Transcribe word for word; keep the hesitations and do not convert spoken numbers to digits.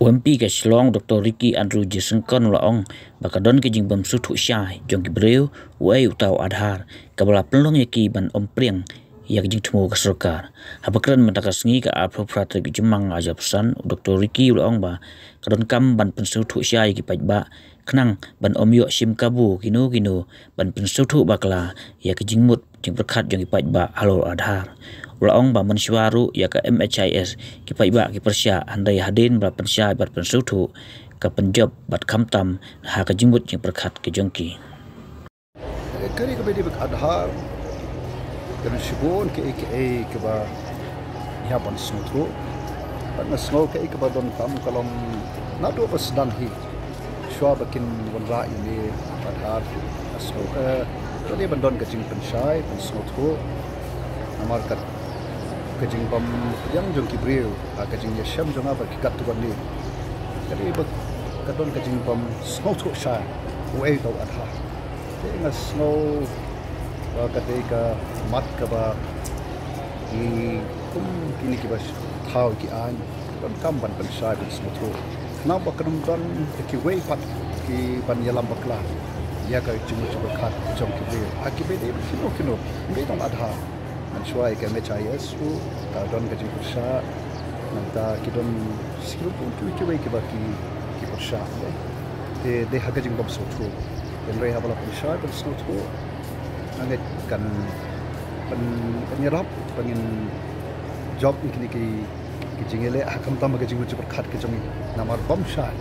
Pynpi ka Shillong, Doktor Ricky Andrew J Syngkon u la ong ba ka don ka jingbym sngewthuh shai jong ki briew uei uta u Aadhaar kaba la pynlong ïa ki ban ym pdiang ïa ka jingthmu ka sorkar. Haba kren mynta ka sngi, ka arphew phra tarik u Jymmang arhajar arphew san, u Doktor Ricky u la ong ba ka donkam ban pynsngewthuh shai ïa ki paidbah khnang ban ym ïoh shim kabu kino kino ban pynsngewthuh bakla ïa ka jingmut jingpyrkhat jong ki paidbah halor Aadhaar. U la ong ba mynshuwa ruh ïa ka M H I S ki paidbah ki pyrshah, hynrei hadien ba la pynshai bad pynsngewthuh, ka pynjop bad khamtam ha ka jingmut jingpyrkhat ka jong ki. Ka ri kaba ïadei bad Aadhaar, ka don shibun kaei kaei kaba ngi hap ban sngewthuh. Bad nga sngew kaei kaba donkam ka long naduh ba sdang hi, shuwa ba kin wanrah ïa une u Aadhaar, nga sngew ka dei ban don ka jingpynshai pynsngewthuh. Namar ka, ka jingbym pdiang jong ki briew ha ka jingïashem jong nga bad ki katto katne, ka dei ba ka don ka jingbym sngewthuh shai uei uta u Aadhaar. Te nga sngew ba ka dei ka mat kaba ngi kum kine kiba thaw ki aiñ donkam ban pynshai pynsngewthuh, namar ba kan ym don kiwei pat kiban ïalam bakla ïa ka jingmut jingpyrkhat jong ki briew ha kiba ïadei bad kino kino, ym dei tang Aadhaar. Mynshuwa ïa ka M H I S ruh ka don ka jingpyrshah, nangta ki don shi kiba bun kiwei kiwei kiba ki, ki pyrshah, eh. Te dei ha ka jingbym sngewthuh. Hynrei haba la pynshai pynsngewthuh, nga ngeit kan pyn, pynïarap ba ngin jop ïa kine ki, ki jingïaleh ha khamtam ha ka jingmut jingpyrkhat ka jong ngi, namar bym shai